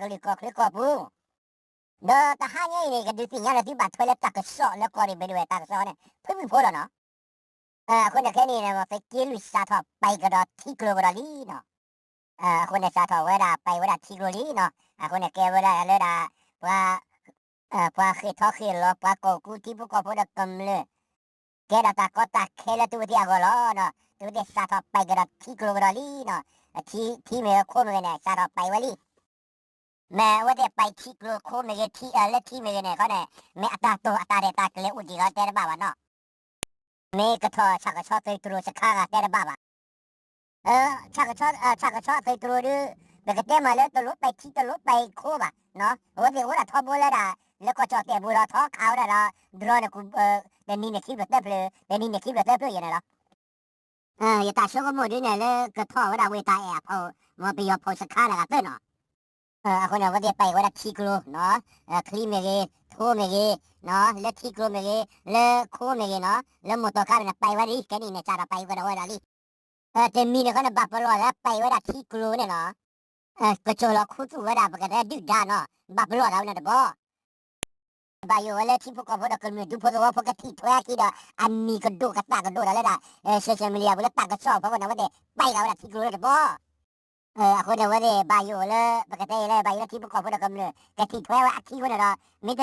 ကလုာ်ကီၢ်ချၢကီၢ်ပူၤ, ဒီးတဟါညါအံၤန့ၣ် ကဒုးသ့ၣ်ညါလၢသုဘၣ်ထွဲလၢတၢ်ကစီၣ်လၢကီၢ်ရ့ၣ်ဘ့ၣ်ဒဝဲၢ်တၢ်ကစီၣ်န့ၣ် ဖုၣ်ဖုၣ်ဖိလီၤနီၤ. အဃိန့ၣ်ခဲအံၤန့ၣ် သုးက့လွံၢ်စးထီၣ်ပာ်ကဒီးထံကျိကဒီးလံနီၤ. အဃိန့ၣ် စးထီၣ်ဝဲဒၣ်ပာ်ဝဲဒၣ်ထံကျိလံနီၤ. အဃိန့ၣ် ကဲဝဲဒၣ်လၢဒၣ် ပှၤ ပှၤဃ့ၢ်ထီၣ်ဃ့ၢ်လီၤ ပှၤကီၢ်ကူထံဖိကီၢ်ဖိဒီးကမျၢၢ် ကဲဒီးတၢ်ကီတၢ်ခဲလၢသုဝဲသ့ၣ်အဂီၢ်လီၤနီၤ. သုဝဲသ့ၣ်စးထီၣ်ပာ်ကဒီးထံကျိကဒီးလံနီၤ. ထံ ထံမ့ၢ်ဂ့ၤ ခိမ့ၢ်ဂ့ၤန့ၣ် စးထီၣ်ပာ်ဝဲလံ. မ့ၢ်အဝဲသ့ၣ်ပာ်ထံကျိခိမ့ၢ်ဂ့ၤ ထံ လၢထံမ့ၢ်ဂ့ၤန့ၣ် ခီန့ၣ် မ့ၢ်အတၢ်တိာ်အတၢ်ရဲၣ်တၢ်ကျဲၤအိၣ်ဒံးလီၤတဲတဘၣ်ဘၣ်နီၤ. မ့ၢ်ကထီၣ်ဆၣ်ကဆီသုးတြိၤစခါဂၤတဲတဘၣ်ဘၣ်. ဆၣ်ကဆီသုးတြိၤဒီး ပကတဲမ့ၢ်လၢတလိၣ်ပာ်ထံတလိၣ်ပာ်ခိဘၣ်နီၤ. အဝဲသ့ၣ်အိၣ်ဒၣ်ထီဘိလၢဒၣ် လၢကီၢ်ကၠီၣ်တဲၣ်ပူၤဒီးထီခးဝဲဒၣ်ဒီး drone န့ၣ် တနံၤန့ၣ်ခံဖျၢၣ်သၢဖျၢၣ် တနံၤန့ၣ်ခံဖျၢၣ်သၢဖျၢၣ်ယဲၢ်န့ၣ်လီၤ. ယတၢ်ဆိကမိၣ်ဒ်န့ၣ်လၢကထီၣ်ဝဲဒၣ်ဝ့ၢ်တၢ်အဲၣ်အဖီ မ်ပယီၤဖီၣ်စခါတဂၤသၢနီၤ. အဃိန့ၣ် အဝဲသ့ၣ်ပာ်ဝဲဒၣ်ထံကျိနီၤ, ချံမ့ၢ်ဂ့ၤ ထိမ့ၢ်ဂ့ၤ, လၢထံကျိမ့ၢ်ဂ့ၤ လၢခိမ့ၢ်ဂ့ၤနီၤ လၢမိၢ်တီၤခါန့ၣ် ပာ်ဝဲဒၣ်လံ ခဲနံၣ်န့ၣ် စးထီၣ်ပာ်ကဒီးဝဲဒၣ်လံ. တမံၤန့ၣ်ခီန့ၣ် ဘၣ်ပလီၢ်သးပာ်ဝဲဒၣ်ထံကျိန့ၣ်နီၤ, ကစီၤလီၤခူသူၣ်ဝဲဒၣ် ပကတဲဒုၣ်ဒါနီၤ ဘၣ်ပလီၢ်သးဝဲန့ၣ်တဘီ ဘၣ်ယိၣ်ဝဲလၢထံဖိကီၢ်ဖိဒီးကမျၢၢ်ဒူဖိသဝီဖိကထံၣ်ထွဲအခံဒီး အမံၤကဒိၣ်ကသၣ်ကဒိၣ်ဒီးလၢဒၣ် social media ပူၤလၢတၢ်ကစီၣ်ဖီခိၣ်န့ၣ် အဝဲသ့ၣ်ပာ်ဃာ်ဝဲဒၣ်ထံကျိလၢတဘီ. အဃိန့ၣ် အဝဲသ့ၣ်ဘၣ်ယိၣ်လၢ ပကတဲလၢ ဘၣ်ယိၣ်လၢထံဖိကီၢ်ဖိဒီးကမျၢၢ် ကထံၣ်ထွဲဝဲအခံအဃိန့ၣ်ဒီး မ့တ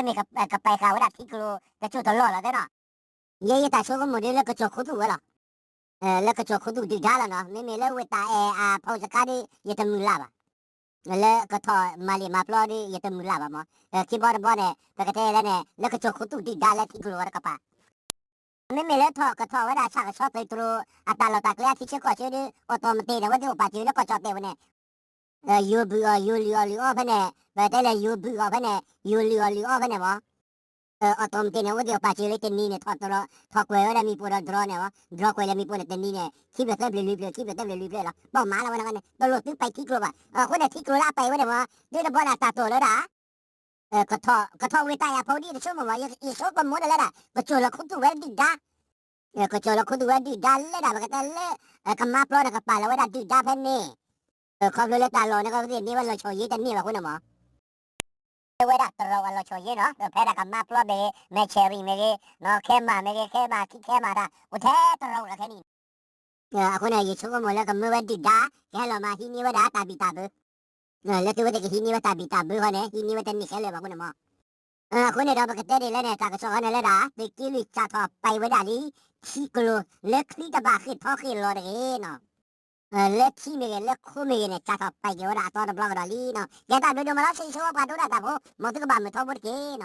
မ့ၢ်ကပာ်ဃာ်ဝဲဒၣ်ထံကျိ ကစီၤတလီၢ်လီၤသ့နီၤ. ယဲယတၢ်ဆိကမိၣ်ဒ်လၢကစီၤခူသူၣ်ဝဲလီၤ. လၢကစီၤခူသူၣ်ဒုၣ်ဒါလီၤနီၤ. မ့မ့ၢ်လၢဝ့ၢ်တၢ်အဲၣ်အဖီစခါဒီး ယတမုၢ်လၢ်ဘၣ်. လၢကထီၣ်မၤလံာ်မၤပျီဒီး ယတမုၢ်လၢ်ဘၣ်မး. ခံဘီတဘီန့ၣ် ပကတဲလၢန့ၣ် လၢကစီၤခူသူၣ်ဒုၣ်ဒါလၢထံကျိဝဲတကပၤ မ့မ့ၢ်လၢထီၣ်ကထီၣ်ဝဲဒၣ်ဆၣ်ကဆီသုးတြိၤ အတၢ်လီၢ်တၢ်ကျဲအထံဆၢကီၢ်ဆၢဒီး automatic န့ၣ် အဝဲသ့ၣ်အိၣ်ပာ်စၢၤလၢကီၢ်ကၠီၣ်တဲၣ်ပူၤန့ၣ် ယိၤဘုၣ်အီၤ ယိၤလုၢ်အီၤလုၢ်အီဖဲန့ၣ် ပတဲလၢယိၤဘုၣ်အီၤဖဲန့ၣ် ယိၤလုၢ်အီၤလုၢ်အီဖဲန့ၣ်မး. automatic န့ၣ် အဝဲသ့ၣ်အိၣ်ပာ်စၢၤလၢတနံၤန့ၣ် ထီၣ်တြီ ထီၣ်ကွဲးဝဲဒၣ်မံၤပိာ်ဒီး drone န့ၣ်မး. drone ကွဲးလၢမံၤပိာ်န့ၣ်တနံၤန့ၣ် ခံဖျၢၣ်သၢဖျၢၣ်လွံၢ်ဖျၢၣ် ခံဖျၢၣ်သၢဖျၢၣ်လွံၢ်ဖျၢၣ်လီၤ. ပိာ်မၤလီၤဝဲန့ၣ် တလိၣ်သုပာ်ထံကျိဘၣ်. အဃိန့ၣ် ထံကျိလၢအပာ်ဝဲန့ၣ်မး ဒ်တဘီန့ၣ် တၢ်တိာ်လၢဒၣ် ကထီၣ် ကထီၣ်ဝ့ၢ်တၢ်အဲၣ်အဖီဒ်တဆိကမိၣ်မး ယဆိကမိၣ်န့ၣ်လၢဒၣ် ကစီၤလီၤခူသူၣ်ဝဲဒုၣ်ဒါ ကစီၤလီၤခူသူၣ်ဝဲဒုၣ်ဒါလၢဒၣ် ပကတဲလၢ ကမါပျီန့ၣ် ကပာ်လီၤဝဲဒၣ်ဒုၣ်ဒါဖဲန့ၣ်. ခီဖျိလၢတၢ်လီၢ်န့ၣ် ကသ့ၣ်န့ၢ်ဝဲလီၤဆီၣ်ယ့တန့ၢ်ဘၣ်အဃိန့ၣ်မး ဝဲဒၣ်တရူးအလီၤဆီၣ်ယ့နီၤ ဖဲဒၣ်ကမါပျီမ့ၢ်ဂ့ၤ မဲၢ်ဆဲးရံၣ်မ့ၢ်ဂ့ၤ ခဲမး ခံခဲမးတၢ် အိၣ်ထဲတရူးလီၤခဲနံၣ်န့ၣ်. အဃိန့ၣ် ယဆိကမိၣ်လၢကမၢဝဲဒုၣ်ဒါ ကဟဲလီၤမၤဟံးန့ၢ်ဝဲဒၣ်တၢ်ဘံၣ်တၢ်ဘၢ လၢသုဝဲသ့ၣ်ကဟံးန့ၢ်ဝဲတၢ်ဘံၣ်တၢ်ဘၢဃီန့ၣ် ဟံးန့ၢ်ဝဲတန့ၢ်ခဲလၢာ်ဘၣ်အဃိန့ၣ်မး. အဃိန့ၣ်ဒီး ပကတဲဒ်လဲၣ်န့ၣ် တၢ်ကစီၣ်ဃီန့ၣ်လၢဒၣ် သုးက့လွံၢ်စးထီၣ်ပာ်ဝဲဒၣ်လံ ထံကျိ လၢချံတဘၣ်ဃ့ၢ်ထီၣ်ဃ့ၢ်လီၤတဂ့ၤနီၤ လၢထံမ့ၢ်ဂ့ၤ လၢခိမ့ၢ်ဂ့ၤန့ၣ် စးထီၣ်ပာ်က့ၤဝဲဒၣ်အသီတဘျီကဒီးလံနီၤ. ကဲတၢ်ဘျုးဒိၣ်မးလီၤ ဆၢဂ့ၤဆၢဝါပှၤဒိဒၣ်တၢ်ဖိ မ်သုကဘၣ်မုာ်ထီဘိတက့ၢ်နီၤ.